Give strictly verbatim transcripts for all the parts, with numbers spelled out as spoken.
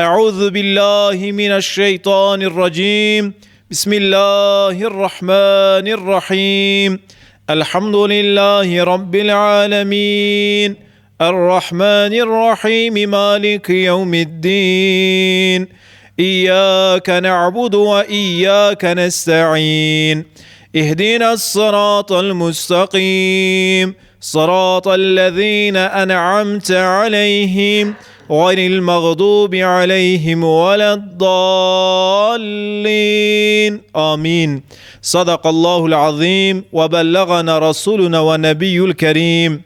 أعوذ بالله من الشيطان الرجيم. بسم الله الرحمن الرحيم. الحمد لله رب العالمين. الرحمن الرحيم. مالك يوم الدين. إياك نعبد وإياك نستعين. اهدنا الصراط المستقيم. صراط الذين أنعمت عليهم غير المغضوب عليهم ولا الضالين. آمين. صدق الله العظيم وبلغنا رسولنا والنبي الكريم.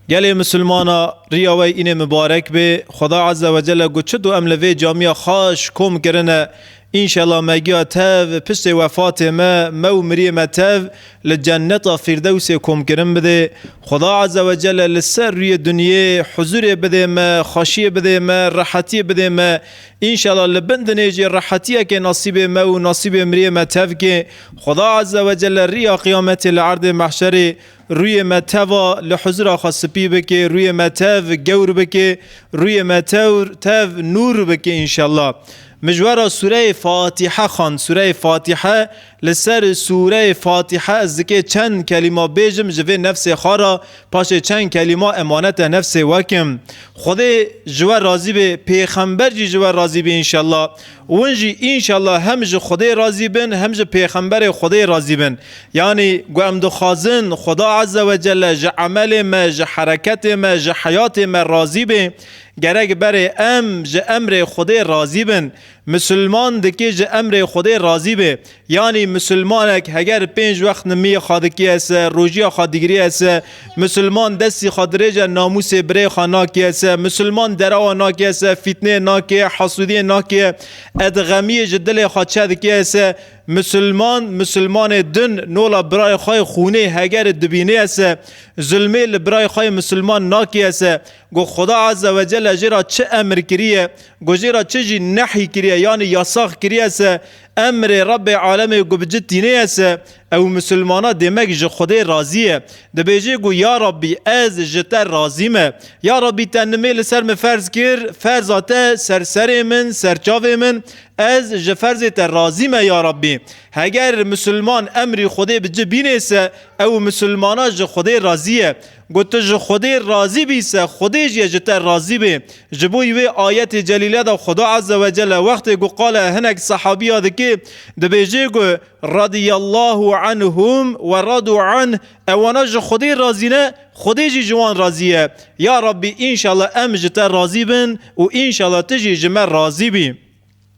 Gelê misilmana, riya we înê mibarek bê. Xweda Azze ve Celle got, çi do em li vê camiya xaş kom kirine, înşallah me giya tev, piştê wefatê me, me û miriyê me tev li cenneta Firdewsê komkirin bidê. Xweda Azze ve Celle li ser rûyê dinyê huzurê bidê me, xweşiyê bidê me, rehetiyê bidê me. Înşallah li bin dinê jî rehetiyekê nasîbê me û nasîbê miriyê me tev kê. Xweda Azze ve Celle riya qiyametê li erdê mehşerê rûyê me teva li huzura xwe spî bike, rûyê me tev gewr bike, rûyê me tewr, tev nûr bike înşallah. Min ji we re sûreyê Fatîhe xwend. Sûreyê Fatîhe, li ser sûreyê Fatîhe ez dikê çend kelîma bêjim ji vê nefsê xwe re, paşê çend kelîma emanete nefsê we kim. Xwedê ji we razî bê, pêxember jî ji we razî bê înşallah. Win jî înşallah hem ji Xwedê razî bin, hem ji pêxemberê Xwedê razî bin. Yanî ku em dixwazin Xweda Azze ve Celle ji emelê me, ji hereketê me, ji heyatê me razî bê, gerek berê em ji emrê Xwedê razî bin. Misilman dikê ji emrê Xwedê razî bê. Yanî misilmanek heger pênc wext nimiyê xwe dikiye se, rojiya xwe digiriye se, misilman destî xwe dirêje namûsê birê xwe nakiye se, misilman derewa nakiye se, fîtnê nakiye, hesûdiyê nakiye, edxemiyê ji dilê xwe çe dikiye se, misilman, misilmanê din nola birayê xwe yê xûnê heger dibînê se, zulmê li birayê xwe yê misilman nakiye se, ku Xuda Azze ve Celle jê re çi emir kiriye, ku jê re çi jî nehy kiriye, yanî yasax kiriye se, emrê Rebbê alemê ku bi cid tînê ye se, ew misilmana demek ji Xwedê razî ye. Dibêje ku, Ya Rabbî, ez ji te razî me. Ya Rabbî, te nimê li ser min ferz kir, ferza te ser serê min, ser çavê min, ez ji ferzê te razî me, ya Rabbî. Heger misilman emrî Xwedê bi ci bînê se, ew misilmana ji Xwedê razî ye. Ku tu ji Xwedê razî bî se, Xwedê jî ye ji te razî bê. Ji bo wê ayetê celîle de Xuda Azze ve Celle wextê ku qala hinek sehabiya dike, dibêje ku, Radiyallahu anhum ve radu anh, ewana ji Xwedê razî ne, Xwedê jî ji wan razî ye. Ya Rabbî, înşallah em ji te razî bin û înşallah tu jî ji me razî bî.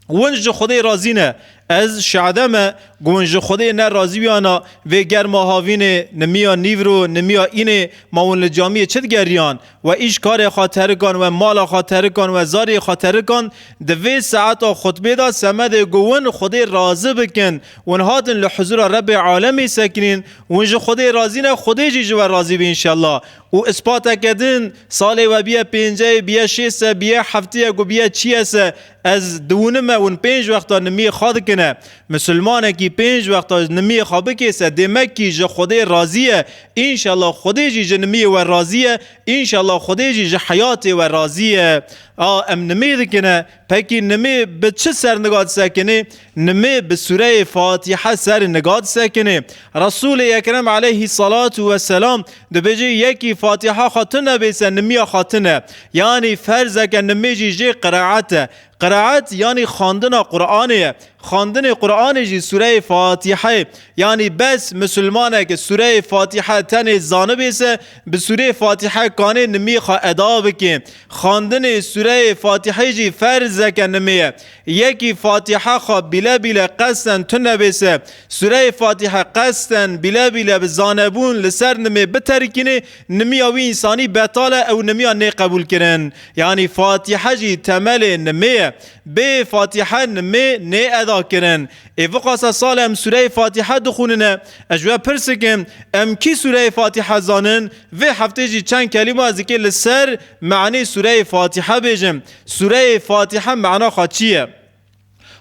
Win ji Xwedê razî ne. Ez şade me, ku win ji Xwedê ne razî biyana, vê germa havînê, nimiya nîvro, nimiya înê, ma win li camiyê çi digeriyan? We îş karê xwe terikan, we mala xwe terikan, we zarê xwe terikan, di vê saeta xutbê de semedê ku win Xwedê razî bikin, win hatin li huzura Rebbê alemê sekinîn, win ji Xwedê razî ne, Xwedê jî ji we razî be înşallah. Û ispateke din, salê we biye pênceyê, biye şêse, biye heftiyek û biye çiyese, ez diwinime win pênc wexta nimiyê xwe dikine. Misilmanekî pênc wexta nimiyê xwe bikêse, demek kî ji Xwedê razî ye. Înşallah Xwedê jî ji nimiyê we razî ye. Înşallah Xwedê jî ji heyatê we razî ye. A, em nimê dikine. Pekî nimê bi çi ser niga disekine? Nimê bi sûreyê Fatîhe ser niga disekine. Resûlê Ekrem aleyhî salatu ve selam dibêje, yekî Fatîha xwe tune bê se, nimiya xwe tune. Yanî ferzeke nimê jî jê qiraet e. Qiraet yanî xwendina Qur'anê ye. Xwendinê Qur'anê jî sûreyê Fatîhe ye. Yanî bes misilmanek sûreyê Fatîhe tenê zanibê se, bi sûreyê Fatîhe kanê nimî xwe eda bike. Xwendinê sûreyê Fatîhe jî ferzeke nimê ye. Yekî Fatîhe xwe bîle bîle qesten tune bê se, sûreyê Fatîhe qesten bîle bîle bi zanebûn li ser nimê biterikînê, nimiya wî însanî betal e, ew nimiya nê qebûlkirin. Yanî Fatîhe jî temelê nimê ye. Bê Fatîhe nimê nê eda kirin. Ê viqasa sal em sûreyê Fatîhe dixwînine. Ez ji we pirs dikim, em kî sûreyê Fatîhe zanin? Vê heftê jî çend kelîma ez dikê li ser me'nê sûreyê Fatîhe bêjim. Sûreyê Fatîhe me'na xwe çi ye?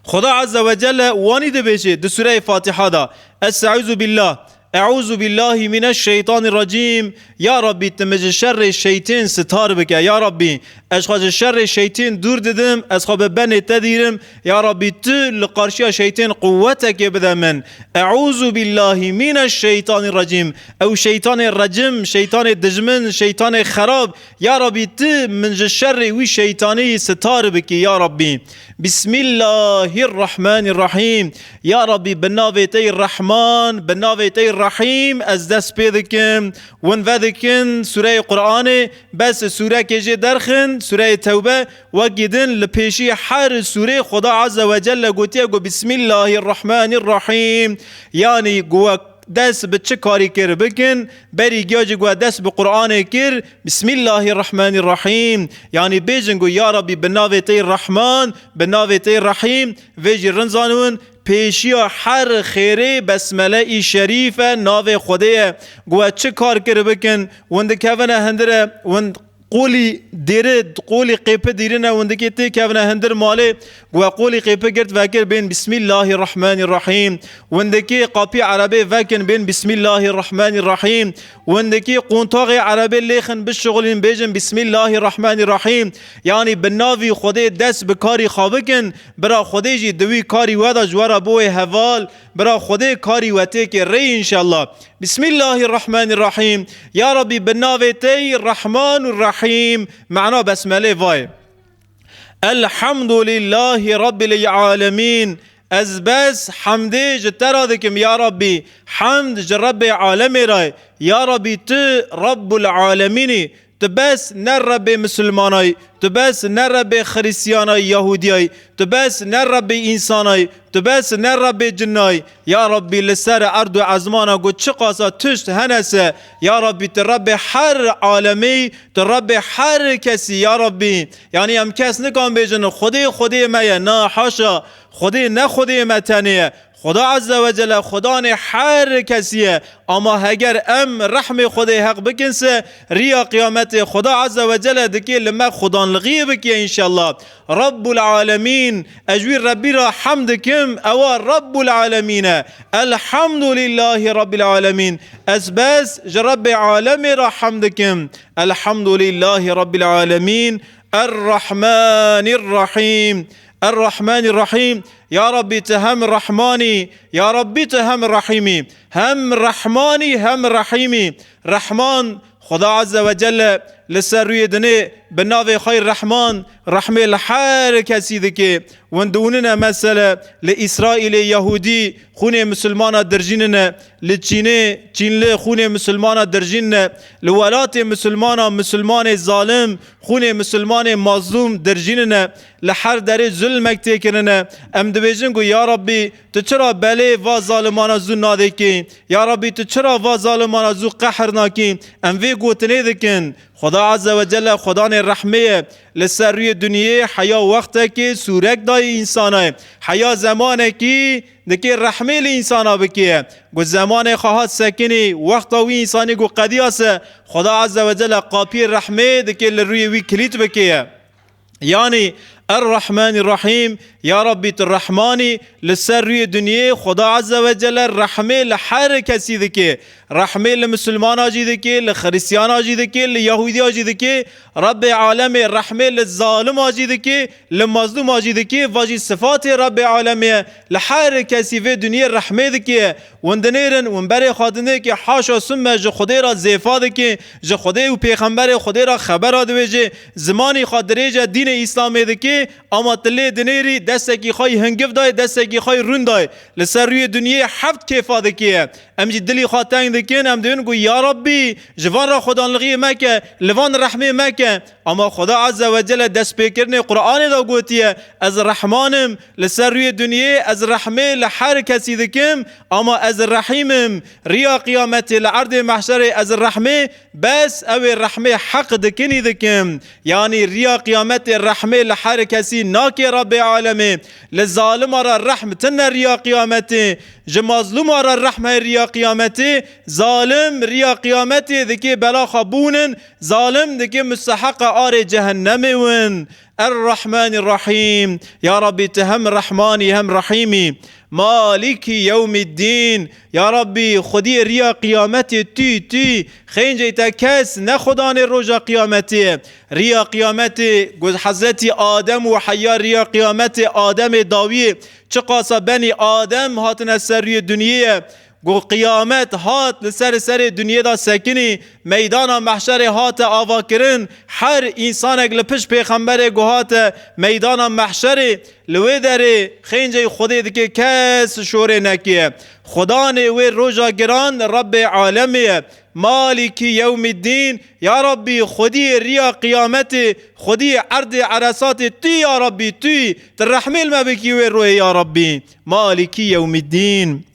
Xuda Azze ve Celle wanî dibêje di sûreyê Fatîha de, Estaizu billah, Eûzu billahi mineşşeytanirracîm. Ya Rabbî, tu min ji şerê şeytên sitar bike. Ya Rabbî, ez xwe ji şerê şeytên dûr didim, ez xwe bi benê te dîrim. Ya Rabbî, tu li qarşiya şeytên quwetekê bide min. Eûzu billahi mineşşeytanirracîm. Ew şeytanê recim, şeytanê dijmin, şeytanê xerab. Ya Rabbî, tu min ji şerê wî şeytanî sitar bikî, ya Rabbî. Bismillahirrahmanirrahîm. Ya Rabbî, bi navê te yî Rehman, bi navê te yî Rehîm, ez dest pê dikim. Win vedikin, sûreyê Qur'anê, bes sûrekê jê derxin, sûreyê Tewbe, wekî din li pêşî her sûrê Xweda Azze ve Celle gotiye ku Bismillahirrahmanirrahîm. Yanî ku we dest bi çi karî kir bikin, berî giya jî ku we dest bi Qur'anê kir, Bismillahirrahmanirrahîm. Yanî bêjin ku ya Rabbî bi navê te yî Rehman, bi navê te yî Rehîm, vê jî rind zanibin, pêşiya her xêrê besmele î şerîf e, navê Xwedê ye. Ku we çi kar kir bikin, win dikevine hindire, win qolî dêri, qolî qêpi dîrine, windikê têkevine hindir malê, ku we qolî qêpi girt vekir bên Bismillahirrahmanirrahîm. Windikê qapî erebê vekin bên Bismillahirrahmanirrahîm. Windikê qontaxê erebê lêxin bişixulîn bêjin Bismillahirrahmanirrahîm. Yanî bi navî Xwedê dest bi karî xwe bikin, bira Xwedê jî di wî karî we de ji we re biwê heval, bira Xwedê karî we têkê rê înşallah. Bismillahirrahmanirrahîm. Ya Rabbî, bi navê te yî Rehman û Rehîm. Mena besmelê vay. Elhamdulillahî Rabbil alemîn. Ez bes hemdê ji te re dikim, ya Rabbî. Hemd ji Rebbê alemê re ye. Ya Rabbî, tu Rabbul alemîn î. Tu bes ne Rebbê misilmanay, tu bes ne Rebbê xirîstiyana, yahûdiyay, tu bes ne Rebbê însanay, tu bes ne Rebbê cinnay. Ya Rabbî, li ser erd û ezmana ku çiqasa tişt hene se, ya Rabbî, tu Rebbê her alemê, tu Rebbê her kesî, ya Rabbî. Yanî em kes nikan bêjin, Xwedê Xwedê me ye, na haşa, Xwedê ne Xwedê me tenê ye. Xweda Azze ve Celle Xwedanê her kesî ye. Ama heger em rehmê Xwedê heq bikin se, riya qiyametê Xweda Azze ve Celle dikê li me xwedanlixiyê bikiye înşallah. Rabbul alemîn, ez ji wî Rebbî re hemd dikim, ewa Rabbul alemîn e. Elhamdulillahî Rabbil alemîn. Ez bes ji Rebbê alemê re hemd dikim. Elhamdulillahî Rabbil alemîn. Errahmanirrahîm. Errahmanirrahîm. Ya Rabbî, tu hem Rehman î, ya Rabbî, tu hem Rehîm î. Hem Rehman î, hem Rehîm î. Rehman, Xweda Azze ve Celle li ser rûyê dinê bi navê xwe yî Rehman, rehmê li her kesî dike. Win diûnine mesele li Îsraîlê Yahûdî xûnê misilmana dirjînine, li Çînê Çînli xûnê misilmana dirjînine, li welatê misilmana misilmanê zalim xûnê misilmanê mazlûm dirjînine, li her derê zulmek têkirine. Em dibêjin ku ya Rabbî, tu çira belê va zalimana zû nadekî? Ya Rabbî, tu çira va zalimana zû qehr nakî? Em vê gotinê dikin. Xweda Azze ve Celle Xwedanê rehmê ye. Li ser rûyê dinyê heya wextekê sûrek dayê însana ye. Heya zemanekî dikê rehmê li însana bikê ye. Ku zemanê xwe hat sekinî, wexta wî însanî ku qediya se, Xweda Azze ve Celle qapiyê rehmê dikê li rûyê wî kilît bikê ye. Yanî Er-Rahmanî Rahîm, ya Rabbî tu Rehmanî, li ser rûyê dinyê Xweda Azze ve Celle rehmê li her kesî dike. Rehmê li misilmana jî dike, li xirîstiyana jî dike, li yahûdiya jî dike. Rabbê alemê rehmê li zalima jî dike, li mazlûma jî dike. Va jî sifatê Rabbê alemê ye. Li her kesî vê dinyê rehmê dike. Win dinêrin, win berê xwe dinêke, haşa summe ji Xwedê re zêfa dike, ji Xwedê û pêxemberê Xwedê re xebera dibêje, zimanî xwe dirêje dînê Îslamê dike, ama tu lê dinêrî, destekî xwe yî hingiv dayê, destekî xwe yî rûn dayê. Li ser rûyê dinyê heft kêfa dike. Em jî dilî xwe teng dikin, em dibên ku ya Rabbî, ji van re xwedanlixiyê meke, li van rehmê meke. Ama Xweda Azze ve Celle destpêkirinê Qur'anê de gotiye, ez Rehman im, li ser rûyê dinyê ez rehmê li her kesî dikim, ama ez Rehîm im, riya qiyametê li erdê mehşerê ez rehmê, bes ew ê rehmê heq dikinî dikim. Yanî riya qiyametê rehmê li her kesî nake Rabbê alemê, li zalima re rehm tine riya qiyametê, ji mazlûma re rehm heye riya qiyametê, zalim riya qiyametê dikê bela xwe bûnin, zalim dikê musteheqa arê cehennemê win. Er-Rahmanir-Rahîm. Ya Rabbî, tu hem Rehmanî hem Rehîmî. Maliki yewmiddîn. Ya Rabbî, Xwediyê riya qiyametê tu, tu. Xêncê te kes ne Xudanê roja qiyametê ye. Riya qiyametê, ku Hezretî Adem û Heywa riya qiyametê Ademê dawiyê, çiqasa benî Adem hatine ser rûyê dinyê ye. Ku qiyamet hat li ser serê dinyê de sekinî, meydana mehşerê hate avakirin, her însanek li pişt pêxemberê ku hate meydana mehşerê, li wê derê xêncê Xwedê dike kes şorê nekiye. Xudanê wê roja giran Rebbê alemê ye. Maliki yewmiddîn, ya Rabbî, Xwediyê riya qiyametê, Xwediyê erdê eresatê tu, ya Rabbî, tu, tu rehmê li me bikî wê royê, ya Rabbî. Maliki yewmiddîn.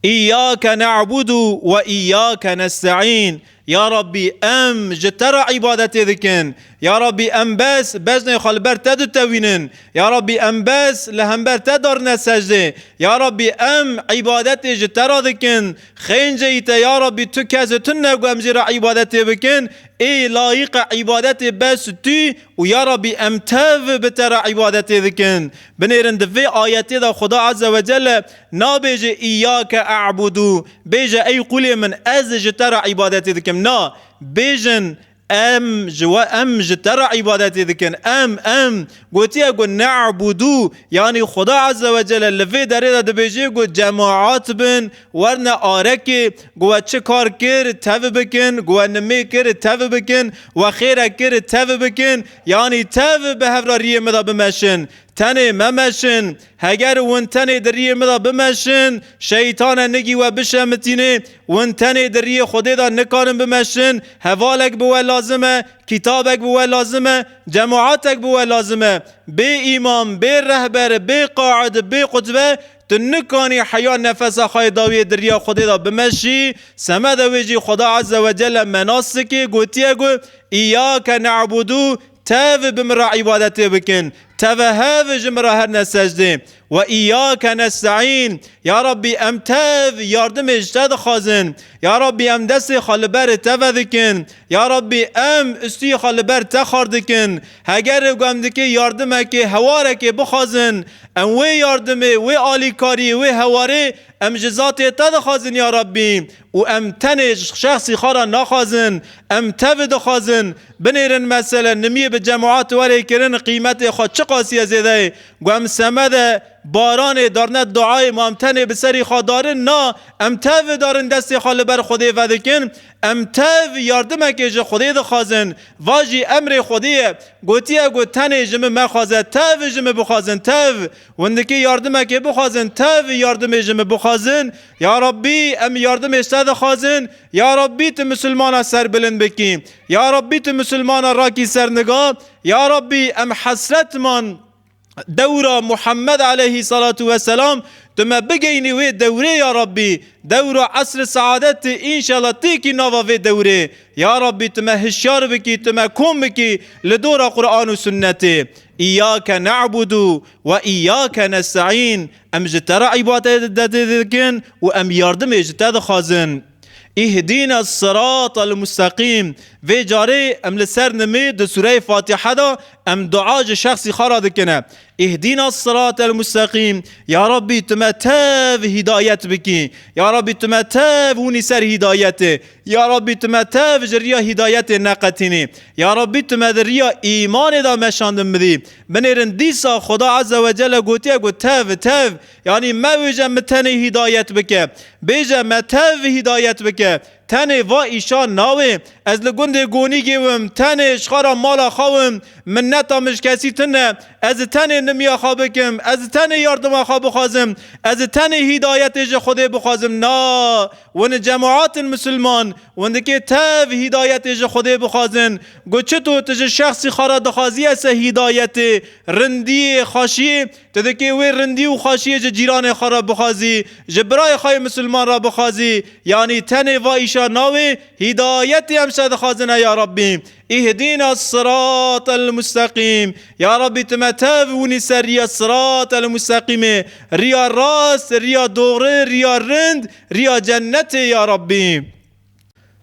İyyâke na'budu ve iyyâke nesta'în. Ya Rabbî, em ji te re îbadetê dikin. Ya Rabbî, em bes beznê xwe li ber te ditewînin. Ya Rabbî, em bes li hember te darine secdê. Ya Rabbî, em îbadetê ji te re dikin. Xênceyî te, ya Rabbî, tu kes tune ku em jê re îbadetê bikin. Ê layiqe îbadetê bes tu û ya Rabbî, em tev bi te re îbadetê dikin. Binêrin di vê ayetê de Xuda Azze ve Celle nabêje, "Îyâke e'budu." Bêje, "Ey qulê min, ez ji te re îbadetê dikim." Na, bêjin, "Em ji we, em ji te re îbadetê dikin." Em, em. Gotiye ku, "Ne'budu." Yanî Xuda Azze ve Celle li vê derê de dibêje ku cemaat bin, werne arekê, ku we çi kar kir, tev bikin, ku we nimê kir, tev bikin, we xêrek kir, tev bikin. Yanî tev bi hev re riyê min de bimeşin. Tenê memeşin. Heger hûn tenê di riyê min de bimeşin, şeytane nigî we bişemitînê. Hûn tenê di riyê Xwedê de nikarin bimeşin. Hevalek bi we lazim e, kitabek bi we lazim e, cemaetek bi we lazim e. Bê îmam, bê rehber, bê qaid, bê qutbe, tu nikanî heya nefesa xwe yê dawiyê di riya Xwedê de bimeşî. Semede wê jî Xweda Azze ve Celle me nas dike, gotiye ku, "Îyâke ne'budu." Tev bi min re îbadetê bikin. Teve hev ji min re herne secdê. "Ve îyâke nesta'în." Ya Rabbî, em tev yardimê ji te dixwazin. Ya Rabbî, em destê xwe li ber te ve dikin. Ya Rabbî, em ustî xwe li ber te xar dikin. Heger ku em dike yardimekê, hewarekê bixwazin, em wê yardimê, wê alîkariyê, wê hewarê em ji zatê te dixwazin, ya Rabbî. Û em tenê ji şexsî xwe re naxwazin, em tev dixwazin. Binêrin mesele nimiyê bi cemaat werê kirin, qîmetê xwe çiqasî ye zêde ye. Ku em semede baranê darne duayê, ma em tenê bi serî xwe darin? Na, em tev darin destê xwe li ber Xwedê vedikin. Em tev yardimekê ji Xwedê dixwazin. Va jî emrê Xwedê ye. Gotiye ku tenê ji min mexwaze, tev ji min bixwazin, tev. Hûn dikê yardimekê bixwazin, tev yardimê ji min bixwazin. Ya Rabbî, em yardimê ji te dixwazin. Ya Rabbî, tu misilmana serbilind bikî. Ya Rabbî, tu misilmana rakî ser niga. Ya Rabbî, em hesret man dewra Muhammed aleyhissalatu vesselam, tu me bigeynî wê dewrê, ya Rabbî. Dewra esr-i saadetê, înşallah têkî nava vê dewrê. Ya Rabbî, tu me hişyar bikî, tu me kom bikî li dora Quran û Sunnetê. "Îyâke ne'budu ve îyâke nesta'în." Em ji te re îbadetê dikin û em yardimê ji te dixwazin. "Îhdîne siratel musteqîm." Vê carê em li ser nimê di Sûreyê Fatîhe de em dua ji şexsî xwe re dikine. "Îhdîne siratel musteqîm." Ya Rabbî, tu me tev hîdayet bikî. Ya Rabbî, tu me tev hûnî ser hîdayetê. Ya Rabbî, tu me tev ji riya hîdayetê neqetînî. Ya Rabbî, tu me di riya îmanê de meşandin bidî. Binêrin dîsa Xuda Azze ve Celle gotiye ku tev, tev, yanî mewêje min tenê hîdayet bike. Bêje me tev hîdayet bike. Tenê va îşa nawê. Ez li gundê Gonîgê wim, tenê ji xwe re mala xwe wim, minneta min ji kesî tune. Ez tenê nimiya xwe bikim, ez tenê yardima xwe bixwazim, ez tenê hîdayetê ji Xwedê bixwazim. Na, win cemaatên misilman, win dikê tev hîdayetê ji Xwedê bixwazin. Got, çito tu ji şexsî xwe re dixwazî ese hîdayetê, rindiyê, xweşiyê, tu dikê wê rindî û xweşiyê ji cîranê xwe re bixwazî, ji birayê xwe yê misilman re bixwazî, yanî tenê va îşa nawê, hîdayetê em ji te dixwazine, ya Rabbî. Îhdîna siratel musteqîm. Ya Rabbî, tu me tev hûnî ser riya siratel musteqîmê, riya rast, riya doğru, riya rind, riya cennetê, ya Rabbî.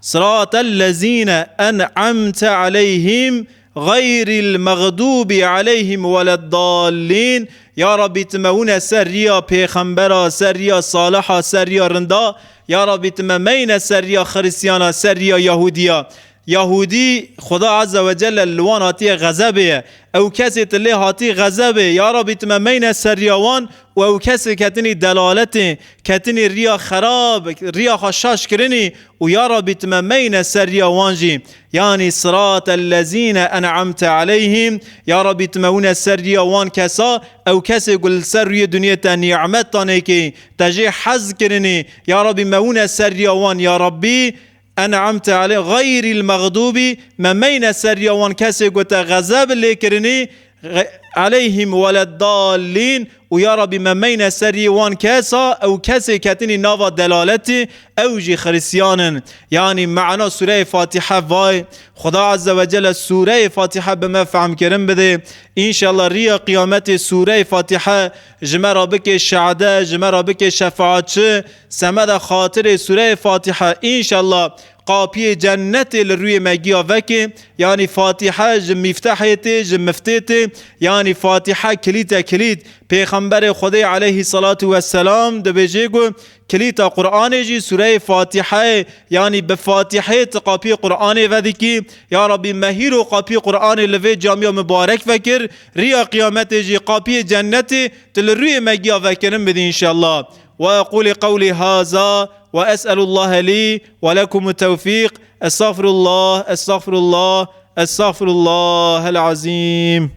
Siratel lezîne en'amte aleyhim غَيْرِ الْمَغْضُوبِ عَلَيْهِمْ وَلَا الضَّالِّينَ. Ya Rabbî, tu me wine ser riya pêxembera, ser riya saliha, ser riya rinda. Ya Rabbî, tu me meyne ser riya xirîstiyana, ser riya yahûdiya. Yahûdî, Xuda Azze ve Celle li wan hatiye xezebê ye. Ew kesê tu lê hatî xezebê, ya Rabbî, tu me meyne ser riya wan û ew kesê ketinî delaletê, ketinî riya xerab, riya xwe şaş kirinî û ya Rabbî, tu me meyne ser riya wan jî. Yanî, صِرَاطَ الَّذِينَ أَنْعَمْتَ عَلَيْهِمْ. Ya Rabbî, tu me wine ser riya wan kesa, ew kesê ku li ser rûyê dinyê te nîmet danê kê, te jê hez kirinî. Ya Rabbî, me wine ser riya wan, ya Rabbî, أَنْعَمْتَ عَلَيْهِمْ غَيْرِ الْمَغْضُوبِ، me meyne ser riya wan kesê ku te xezeb lê kirinî, ghe-, عَلَيْهِمْ وَلَا الضَّالِّينَ. Û ya Rabbî, me meyne ser riyê wan kesa, ew kesê ketinî nava delaletê, ew jî xirîstiyan in. Yanî mana Sûreyê Fatîhe vay. Xuda Azze ve Celle Sûreyê Fatîhe bi me fehmkirin bidê. Înşallah riya qiyametê Sûreyê Fatîhe ji me re bike şehde, ji me re bike şefaatçi, semeda xatirê Sûreyê Fatîhe. Înşallah qapiyê cennetê li rûyê me giya veke. Yanî Fatîhe ji mîftehê tê, ji miftê tê. Yanî Fatîhe kilît e, kilît. Pêxemberê Xwedê aleyhî salatu vesselam dibêje ku kilîta Qur'anê jî Sûreyê Fatîheyê, yanî bi Fatîheyê tu qapiyê Qur'anê vedikî. Ya Rabbî, me hîro qapiyê Qur'anê li vê camiya mibarek vekir. Riya qiyametê jî qapiyê cennetê tu li rûyê me giya vekirin bidî înşallah. وأقول قولي هذا وأسأل الله لي ولكم التوفيق. أستغفر الله، أستغفر الله، أستغفر الله العظيم.